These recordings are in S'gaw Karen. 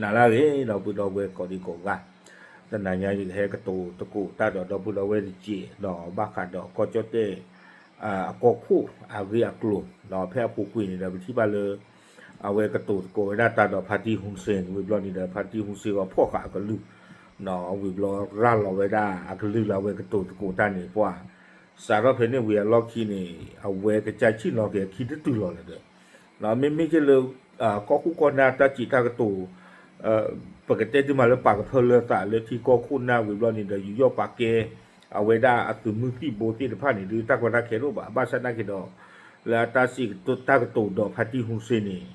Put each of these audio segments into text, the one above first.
နၤလၢအဂ့ၤ ဒီပုၢ်ဒီဝဲၢ်ကိးဒံကိးဂၤ, တနၤညါယကဟဲကတိၤသကိးတၢ်ဒီးဒီပုၢ်ဒီဝဲၢ်တက့ၢ် ဒီးဘၣ်ဃးဒီးကီၢ်ကၠီၣ်တဲၣ် အကီၢ်ခိၣ်အဂ့ၢ်အကျိၤ, ဒီးဖဲအပူၤကွံာ်န့ၣ်ဒီး ပထံၣ်ဘၣ်လၢ အဝဲကတိၤသကိးဝဲဒၣ်တၢ်ဒီး ဖါတံၢ်ဟူစ့ၣ် ဝံၤဘျီန့ၣ်ဒီး ဖါတံၢ်ဟူစ့ၣ်အီၤဖီၣ်ဃာ်အကလုၢ်, ဝံၤဘျီရၤလီၤဝဲဒၣ်အကလုၢ်လၢအဝဲကတိၤသကိးတၢ်န့ၣ် ပှၤ စးထီၣ်ဖဲန့ၣ်ဝံၤအလီၢ်ခံန့ၣ် အဝဲကစၢ်ဆ့ၣ်နီၤက့ၤအခံတတုၤလီၤလၢၤဒီး မ့မ့ၢ်က့လၢ ကီၢ်ခိၣ်ကီၢ်နၢ်တၢ်စံးတၢ်ကတိၤ ပကတဲတုၤမးလၢပာ်ကဖၢလၢသးလၢထံကီၢ်ခိၣ်နၢ်ဝံၤဘျီန့ၣ်ဒီး ယူးယီၣ်ပာ်ကဲ အဝဲဒၣ်အသုးမုၢ်သံၣ်ဘိသ့ၣ်တဖၣ်န့ၣ် ဒုးတၢ်ကီတၢ်ခဲတအိၣ်ဘၣ် ဘၣ်ဆၣ်သနာ်က့ဒီး လၢအတၢ်စံးတၢ်ကတိၤဒီးဖါတံၢ်ဟူစ့ၣ်န့ၣ်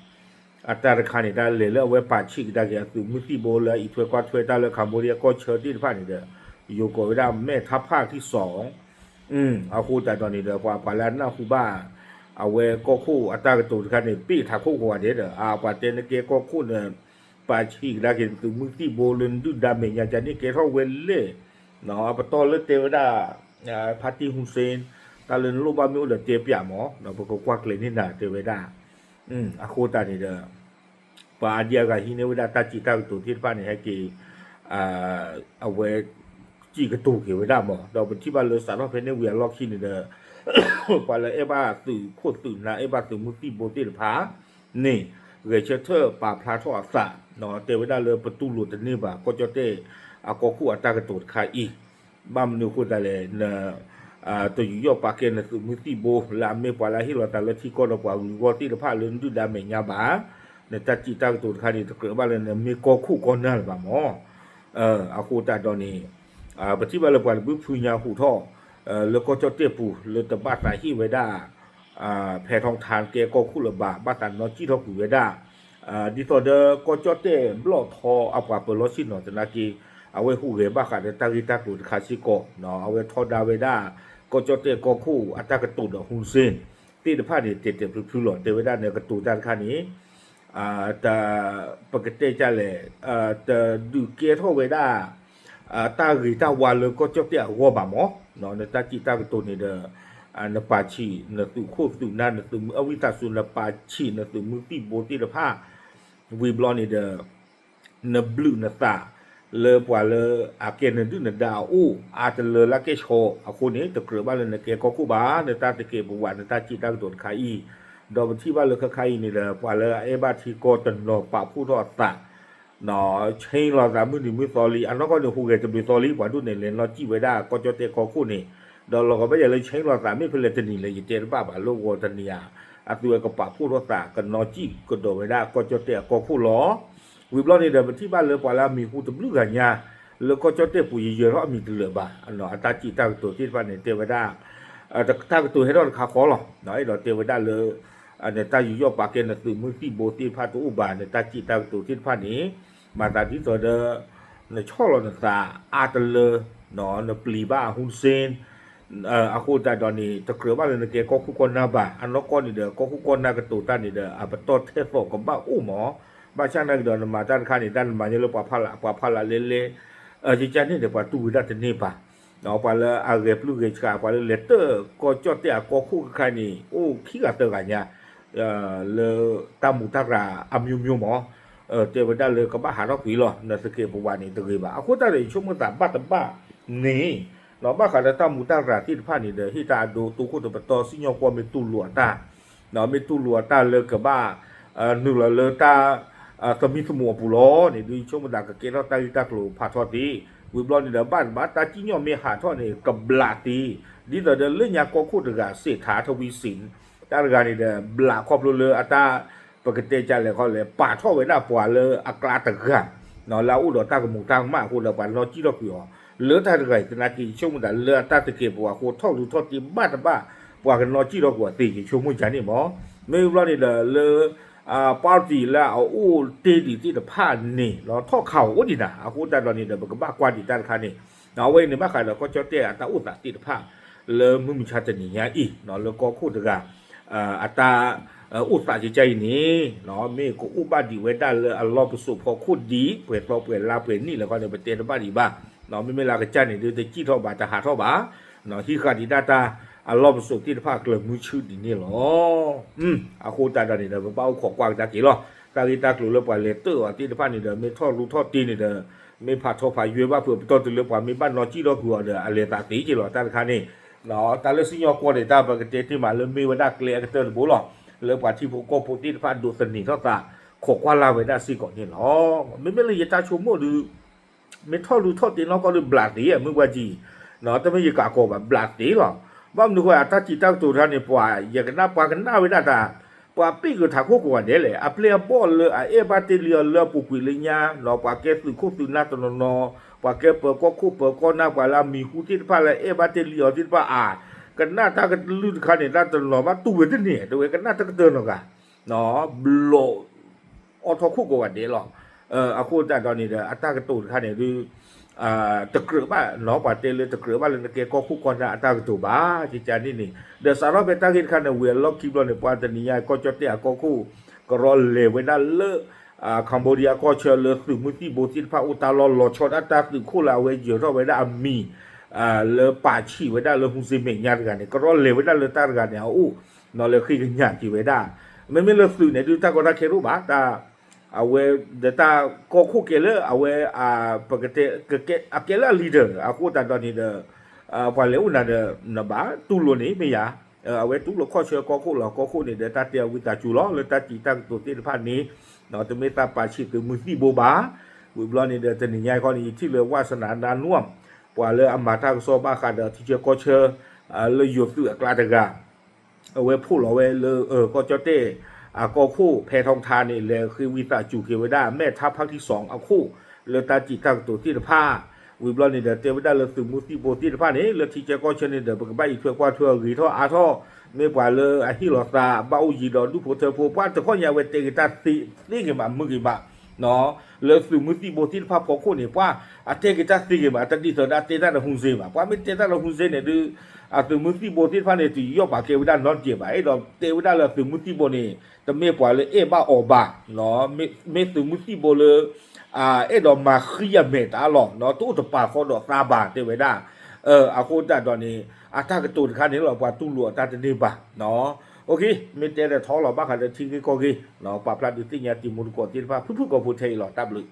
အတၢ်တခါန့ၣ် တၢ်လဲၤလၢအဝဲပာ်ဆံးကဒါက့ၤအသုးမုၢ်သံၣ်ဘိလၢအအံးထွဲကွၢ်ထွဲတၢ်လၢ Cambodia ကီၢ်ဆၢသ့ၣ်တဖၣ်န့ၣ်ဒီး ယိၤကိးဝဲဒၣ်မဲၣ်ထါဖၣ်ထံစီၣ် အဃိသတးဒီးန့ၣ်ဒီး ပှၤပှၤလၢအနၢ်ဟူဘၣ် အဝဲကီၢ်ခိၣ်အတၢ်ကတိၤတခါန့ၣ် ပ့ၢ်ထးခိၣ်ကိးဂၤဒဲးဒီး အပှၤတဲနကဲကီၢ်ခိၣ်န့ၣ် ပာ်ဆံးကဒါက့ၤသုးမုၢ်သံၣ်ဘိလၢနဒုၣ်ဒါမဲာ်ညါကန့ၣ် ကဲထီၣ်ဝဲလဲၣ် အပတီၢ်လၢတဲဝဲဒၣ် ဖါတံၢ်ဟူစ့ၣ် တၢ်လၢနလိၣ်ဘၣ်မ့ၢ်အိၣ်ဒီးတဲပၠးမး ဒီးပကကွၢ်ကျဲၤန့ၢ်နၤတဲဝဲဒၣ် အဃိသတးန့ၣ်ဒီး ပှၤအါဒံအါဂၤဟံးန့ၢ်ဝဲဒၣ်တၢ်စံးတၢ်ကတိၤသ့ၣ်တဖၣ်န့ၣ် ဟဲက့ၤ အဝဲ စံးကတိၤက့ၤဝဲဒၣ်မး ဒီးပထံၣ်ဘၣ်လၢစးထီၣ်ဖဲန့ၣ်ဝံၤအလီၢ်ခံန့ၣ်ဒီး ပှၤလၢအဲၣ်ဘၣ်သုးခိၣ်သုးနၢ် အဲၣ်ဘၣ်သုးမုၢ်သံၣ်ဘိသ့ၣ်တဖၣ်န့ၣ် ဂဲၤဆၢထၢၣ်ပာ်ဖျါထီၣ်အသး တဲဝဲဒၣ်လၢပတူၢ်လိာ်တန့ၢ်ဘၣ် ကီၢ်ကၠီၣ်တဲၣ်အကီၢ်ခိၣ်အတၢ်ကတိၤတခါအံၤ ဘၣ်မနုၤအဃိသတးလဲၣ် န တယူးယီၣ်ပာ်ကဲနသုးမုၢ်သံၣ်ဘိ လၢအမ့ၢ်ပှၤလၢအဟ့ၣ်လီၤသးလၢထံကီၢ်ဒီးပှၤဂုၤဂီၢ်သ့ၣ်တဖၣ်လၢနဒုၣ်ဒါမဲာ်ညါဘၣ် နတၢ်စံးတၢ်ကတိၤတခါန့ၣ် တကြၢးဘၣ်လၢနမ့ၢ်ကီၢ်ခိၣ်ကီၢ်နၢ်လၢၤဘၣ်မး အဃိသတးဒီးန့ၣ် ပထံၣ်ဘၣ်လၢပှၤတဘျုးဖုညါဟူးထီၣ် လၢကီၢ်ကၠီၣ်တဲၣ်ပူၤ လၢတဘၣ်သးဟ့ၣ်ဝဲဒၣ် ဖဲထီထါကဲကီၢ်ခိၣ်လၢၤဘၣ် ဘၣ်သးနီၣ်စံၣ်ထီၣ်ကွံာ်ဝဲဒၣ် ဒ်သိးဒီးကီၢ်ကၠီၣ်တဲၣ်ဘျီၣ်ထီအပှၤပၢၤလီၢ်ဆ့ၣ်နီၤသနာ်က့ အဝဲဟူးဂဲၤဘၣ်ဃးဒီးတၢ်ဂ့ၢ်တၢ်ကျိၤတခါစ့ၢ်ကီး အဝဲထီဒါဝဲဒၣ် ကီၢ်ကၠီၣ်တဲၣ်ကီၢ်ခိၣ်အတၢ်ကတိၤဒီးဟူစ့ၣ် သ့ၣ်တဖၣ်န့ၣ် တဲာ်တဲာ်ဖျုးဖျုးလီၤ တဲဝဲဒၣ်န့ၣ် ကတိၤတၢ်တခါန့ၣ် တ ပကတဲဒ်လဲၣ် တဒုးကဲထီၣ်ဝဲဒၣ် တၢ်ဂ့ၤတၢ်ဝါလၢကီၢ်ကၠီၣ်တဲၣ်အဂီၢ်ဘၣ်မး နတၢ်စံးတၢ်ကတိၤန့ၣ်ဒီး နပာ်ဆံးနသုးခိၣ်သုးနၢ် နသုးမုၢ်အဝံသးစူၤ နပာ်ဆံးနသုးမုၢ်သံၣ်ဘိသ့ၣ်တဖၣ် ဝံၤဘျီန့ၣ်ဒီး နဘျုးနသး လၢပှၤလၢအကဲနဒုၣ်နဒါအအိၣ် အါတလၢလၢကဲၣ်ဆိးအဃိန့ၣ် တကြၢးဘၣ်လၢနကဲကီၢ်ခိၣ်ဘၣ် နတၢ်သကဲးပဝး နတၢ်စံးတၢ်ကတိၤတခါအံၤ ဒီးပထံၣ်ဘၣ်လၢခဲခါအံၤန့ၣ်ဒီး ပှၤလၢအအဲၣ်ဘၣ်ထံကီၢ်တနီၤပာ်ဖှိၣ်ထီၣ်အသး ဆ့လီၤသးမုၢ်နံၤမုၢ်သီလံ အနီၢ်ကီၢ်န့ၣ် ဟူးဂဲၤတဘျုးသီလံ ပှၤဒိၣ်န့ၣ်လဲၤနီၢ်စံၣ်ဝဲဒၣ်ကီၢ်ကၠီၣ်တဲၣ်ကီၢ်ခိၣ်န့ၣ် ဒီးလီၤကဘၣ်ယၤလၢဆ့လီၤသးမ့ၢ်ဖဲလဲၣ်တနံၤလဲၣ် ယတဲတဘၣ်ဘၣ်လၢဂီၤတနံၤဧါ အသုဝဲကပာ်ဖှိၣ်ထီၣ်သး ကနီၢ်စံၣ်ကဒီးဝဲဒၣ်ကီၢ်ကၠီၣ်တဲၣ်အကီၢ်ခိၣ်လီၤ. ဝံၤဘျီန့ၣ်ဒီး ပထံၣ်ဘၣ်လၢပှၤလၢအမံၤဟူတဘျုးဂၤညါ လၢကီၢ်ကၠီၣ်တဲၣ်ပူၤ ယယၢၤထီၣ်အမံၤတလၢာ်ဘၣ် အတၢ်စံးတၢ်ကတိၤသ့ၣ်တဖၣ်န့ၣ် တဲဝဲဒၣ် တၢ်ကတိၤဟဲထီၣ်တခါဃီလီၤ. အဲၣ်ဒိးတဲဝဲဒၣ်လၢ နတၢ်ယူးယီၣ်ပာ်ကဲနသုးမုၢ်သံၣ်ဘိသ့ၣ်တဖၣ်တအိၣ်ဘၣ် နတၢ်စံးတၢ်ကတိၤသ့ၣ်တဖၣ်န့ၣ် မၤသးဒ်သိးဒီး နဆီၣ်လီၤနသးအါတလၢ နပျံၤဘၣ်အဟူစ့ၣ် အဃိသတးဒီးန့ၣ် တကြၢးဘၣ်လၢနကဲကီၢ်ခိၣ်ကီၢ်နၢ်ဘၣ် အနီၢ်ကီၢ်န့ၣ်ဒီး ကီၢ်ခိၣ်ကီၢ်နၢ်ကတိၤတၢ်န့ၣ်ဒီး အပတီၢ်ထဲသိးကဘၣ်အိၣ်မး ဘၣ်ဆၣ်နာ်က့ဒီး နမၤတၢ်တခါန့ၣ် တၢ်နမၤညါလၢပှၤဖးလး ပှၤဖးလးလဲလဲ ယကန့ၣ်ဒီး ပှၤတူၢ်ဝဲဒၣ်တန့ၢ်ဘၣ် ပှၤလၢအဂဲၤပျုၢ်ဂဲၤဆှး ပှၤလၢလဲၤတၢၢ်ကီၢ်ကၠီၣ်တဲၣ်အကီၢ်ခိၣ်ခဲခါန့ၣ် အိၣ်ခံဂၤသၢဂၤညါ လၢတၢ်မူးတၢ်ရၤအမျိုးမျိုးမး တဲဝဲဒၣ်လၢကဘၣ်ဟးထီၣ်ကွံာ်လီၤ နသကဲးပဝးန့ၣ်တဂ့ၤဘၣ် အဃိသတးဒီး ယဆိကမိၣ်သးဘၣ်တဘၣ်န့ၣ် ဘၣ်ဃးဒီးတၢ်မူးတၢ်ရၤသ့ၣ်တဖၣ်န့ၣ်ဒီး ဟ့ၣ်တၢ်အဒိ တိခိၣ်တပတီၢ် စံၣ်ညီၣ်ကွီၢ်မ့ၢ်တူၢ်လိာ်အတၢ် မ့ၢ်တူၢ်လိာ်အတၢ်လၢကဘၣ် နုာ်လီၤလၢတၢ် သမံသမိးအပူၤလီၤန့ၣ် ဒုးယဆိကမိၣ်သးကကဲထီၣ်တၢ်ဂ့ၢ်တၢ်ကျိၤဖးထီသ့ ဝံၤဘျီန့ၣ်ဒီး ဘၣ်တဘၣ်တၢ်စံၣ်ညီၣ်မ့ၢ်ဟးထီၣ်န့ၣ် ကဘျးသ့ ဒ်သိးဒီးလၢညါကီၢ်ခိၣ်တဂၤ စ့းထးထဝံစံး တၢ်တဂၤန့ၣ်ဒီး ဘျးခီဖျိလၢအတၢ် ပကတဲဒ်လဲၣ်ခီလဲၣ် ပာ်ထီၣ်ဝဲဒၣ်ပှၤလၢအကျါတဂၤ လၢအအိၣ်ဒီးတၢ်ကမူးတၢ်ကမၣ်အဃိဒီး ပှၤနီၢ်စံၣ်ထီၣ်ကွံာ်အီၤ လၢတၢ်တဂၤအံၤသနာ်က့ ယဆိကမိၣ်သးလၢအတၢ်သကဲးပဝးအဃိ ထီၣ်လူၤထီၣ်တ့ၢ်ဘၣ်တဘၣ် ပှၤကနီၢ်စံၣ်ထီၣ်ကွံာ်အီၤသ့ ယဆိကမိၣ်ယၤန့ၣ်မး မ့ၢ်ဘျီန့ၣ်ဒီးလၢ party လၢအအိၣ်တ့ၢ်ဒံးသ့ၣ်တဖၣ်န့ၣ် ထီၣ်ခးအီၤအိၣ်ဒံးနၤ အဃိသတးဒီးန့ၣ်ဒီး ပကဘၣ်ကွၢ်ဒံးတၢ်တခါန့ၣ် အဝဲအံၤန့ၣ် ဘၣ်ဃးဒီးကီၢ်ကၠီၣ်တဲၣ်အတၢ်အိၣ်သးသ့ၣ်တဖၣ် လၢမုၢ်မဆါတနံၤညါအံၤ လၢကီၢ်ခိၣ်တဂၤ အတၢ်အိၣ်သးကကါအံၤန့ၣ် မ့ၢ်ကအိၣ်ဘၣ်ဒံးဝဲဒၣ်လၢအလီၢ်ပစိာ်ဖီခိၣ်ဒံး ပှဲၤသီပှဲၤလါပှဲၤနံၣ်လဲၣ်ခီန့ၣ် ပတဲတဘၣ်ဒံးဘၣ် မ့မ့ၢ်လၢအကစၢ်န့ၣ် ဒုးတစံၣ်ထီၣ်ဘၣ်တဟးထီၣ်ဘၣ် ဟံးဃာ်ဒံးဒၣ်တၢ်အလီၢ်ပစိာ်သ့ၣ်တဖၣ်အကျၢၤမုဆူဒ်န့ၣ်လီၤ. အဃိသတးဒီးန့ၣ်ဒီး ပဘၣ်အိၣ်ခိးကွၢ်ကဒါက့ၤလီၤ. တၢ်ဂ့ၢ်တၢ်ကျိၤလၢပှၤလဲၤတၢၣ်အီၤသ့ၣ်တဖၣ်န့ၣ်ဒီး မ့ၢ်ထီၣ်ရူးထီၣ်တ့ၢ်န့ၣ်ဒီး မ့ၢ်ဖးထီဖးယွဲဘၣ်ဖုး ပတီၢ်တုၤလၢပှၤမ့ၢ်ဘၣ်နီၣ်စံၣ်ထီၣ်ကွံာ်အီၤဒီး အလဲၤသးသ့က့ၤလီၤ တၢ်တခါန့ၣ် တၢ်လၢစံၣ်ညီၣ်ကွီၢ်န့ၣ် တၢ်ပကတဲတ့ၢ်မးလၢမ့ၢ်ဝဲဒၣ်ကျဲအကတၢၢ်တဘိလီၤ. လၢပှၤထံဖိကီၢ်ဖိသ့ၣ်တဖၣ်ဒိးသန့ၤထီၣ်သး ခိးကွၢ်လၢ်ဝဲဒၣ်စ့ၢ်ကီးန့ၣ်လီၤ. မ့မ့ၢ်လၢယတၢ်ဆိကမိၣ်ဒီး မ့ၢ်ထီၣ်ရူးထီၣ်တ့ၢ်နီၢ်ကီၢ်ဒီးဘျးသ့ မုၢ်ပှၢ်ကံ တမ့ၢ်ယကးကီးဘၣ် ဘျးသ့လီၤ. ဘၣ်မနုၤဃိ အတၢ်စံးတၢ်ကတိၤတခါန့ၣ် ပှၤယကနၣ်ပှၤကနၣ်ဝဲဒၣ်တၢ် ပှၤပ့ၢ်ကထးခိၣ်ကိးဂၤဒဲးလဲၣ် အပျဲၢ်အဘီၣ်လၢအအဲၣ်ဘၣ်တ့ၢ်လံအီၤလၢအပူၤကွံာ်လၢညါ ပှၤကဲသုးခိၣ်သုးနၢ်တနီၤနီၤ ပှၤကဲပၢၤကီၢ်ခိၣ်ပၢၤကီၢ်နၢ် ပှၤလၢအမံၤဟူသ့ၣ်တဖၣ်လၢအအဲၣ်ဘၣ်တ့ၢ်လံအီၤသ့ၣ်တဖၣ်အါ ကနၣ်တၢ်ကလုၢ်တခါန့ၣ် တၢ်တနီၤဘၣ်တူၢ်ဝဲတန့ၢ် တဝဲကနၣ်တကတၢၢ်နီတဂၤ ဘျီၣ် အိးထီၣ်ခိၣ်ကိးဂၤဒဲးလီၤ. အဃိသတးဒီးန့ၣ်ဒီး အတၢ်ကတိၤတခါန့ၣ်ဒုး တကြၢးဘၣ်နီၤ ပှၤတဲလၢတကြၢးဘၣ်လၢနကဲကီၢ်ခိၣ်ကီၢ်နၢ်အတၢ်ကတိၤဘၣ် ကကန့ၣ်န့ၣ် ဒီးစးထီၣ်ဖဲတၢ်ဂ့ၢ်တခါန့ၣ် ဝံၤအလီၢ်ခံဘျီန့ၣ် ပှၤတနံၤညါကီၢ်ကၠီၣ်တဲၣ်အကီၢ်ခိၣ် ကရီလဲၤဝဲဒၣ်လၢ Cambodia ကီၢ်ဆၢလၢသုးမုၢ်သံၣ်ဘိသ့ၣ်တဖၣ်အိၣ်တၢ်လီၢ် လီၤဆီဒၣ်တၢ်သုးခိၣ်လၢအဝဲယၢၤထီၣ်ဝဲဒၣ်အမံၤ လၢပာ်ဆံးဝဲဒၣ်လၢ Hun Sen မဲာ်ညါတဂၤန့ၣ် ကရီလဲၤဝဲဒၣ်လၢတၢ်တဂၤန့ၣ်အအိၣ် နီၤလၢဃ့ကညးက့ၤဝဲဒၣ် မ့မ့ၢ်လၢသုးန့ၣ်ဒုးတၢ်ကီတၢ်ခဲတအိၣ်ဘၣ် တၢ် အဝဲဒီးတၢ်ကီၢ်ခိၣ်ကဲလၢအဝဲ ပကတဲ အကဲလၢအ leader အဃိသတးဒီးန့ၣ်ဒီး ပှၤလဲၤအိၣ်နၤဒီး နဘၣ်တူၢ်လိာ်န့ၣ်မ့ၢ်ယၤ အဝဲတူၢ်လိာ်ခီၣ်ဆၢကီၢ်ခိၣ်လီၤ ကီၢ်ခိၣ်န့ၣ်ဒီးတၢ်တဲအဝံသးစူၤလီၤ လၢတၢ်စံးတၢ်ကတိၤသ့ၣ်တဖၣ်န့ၣ် တမ့ၢ်သးပာ်ဆံးသုးမုၢ်သံၣ်ဘိဘၣ် ဝံၤဘျီန့ၣ်ဒီးတနံၤညါခီန့ၣ် ယထံၣ်လၢ ဝါစနၤ နါနွမ် ပှၤလၢအမၤတၢ်ကစီၣ်ဘၣ်ဃးဒီးထံဆၢကီၢ်ဆၢ လၢယိၤသုးအကျါတဂၤ အဝဲဖှိၣ်လီၤဝဲလၢ ကီၢ်ကၠီၣ်တဲၣ် အကီၢ်ခိၣ် ဖဲထီထါန့ၣ် လဲၤဃ့ဝံသးစူၤက့ၤဝဲဒၣ် မဲၢ်ထါဖါထံစီအခိၣ် လၢတၢ်စံးတၢ်ကတိၤသ့ၣ်တဖၣ် ဝံၤဘျီန့ၣ်ဒီး တဲဝဲဒၣ်လၢသုးမုၢ်သံၣ်ဘိသ့ၣ်တဖၣ်န့ၣ် လၢထံဆၢကီၢ်ဆၢန့ၣ်ဒီး ပကဘၣ်အံးထွဲကွၢ်ထွဲအဂ့ၤထီၣ်အါထီၣ် မ့ၢ်ပှၤလၢအဟ့ၣ်လီၤသး ဘၣ်အိၣ်ယံၤဒီးဒူၣ်ဖိထၢဖိ ပှၤတခီညါဝဲတဲက့ၤတၢ်သ့သ့ဂ့ၤမး မုာ်ဂ့ၤမး လၢသုးမုၢ်သံၣ်ဘိသ့ၣ်တဖၣ်ဖီခိၣ်န့ၣ် ပှၤအတဲက့ၤတၢ်သ့ဂ့ၤမး တဒ်သိးဒၣ်တဲတၢ်ဒီး Hun Sen ဘၣ် ပှၤမ့ၢ်တဲတၢ်ဒီး Hun Sen န့ၣ်ဒုး အသုးမုၢ်သံၣ်ဘိသ့ၣ်တဖၣ်န့ၣ် တယီၣ်ပာ်ကဲဝဲဒၣ်နီတကဲးဘၣ် အဲၣ်ဒိးတဲဝဲဒၣ်လၢသုးမုၢ်သံၣ်ဘိန့ၣ် တမ့ၢ်ပှၤလၢအဲၣ်ဘၣ်အီၤဘၣ် မ့ၢ်သုးမုၢ်သံၣ်ဘိလၢ အဲၣ်ဒိးမၤဃံအမဲာ်တၢ်လီၤ တအိၣ်တပာ်ဃီဒီးသးဘၣ် တဲဝဲဒၣ် အဃိသတးဒီးန့ၣ် အတၢ်ကတိၤတခါန့ၣ်လီၤ ပှၤတူၢ်လိာ်အတၢ်တန့ၢ်ဘၣ် မ့ၢ်တဲဒီးထီလီၤ ဘၣ်ဃးဒီးထံဂ့ၢ်ကီၢ်ဂ့ၢ် ပာ်ဖျါဒုးသ့ၣ်ညါတံၤမူတကိးသ့ၣ်တဖၣ် ဖုၣ်ဖုၣ်ကိာ်ဖိထဲအံၤလီၤ တၢ်ဘျုး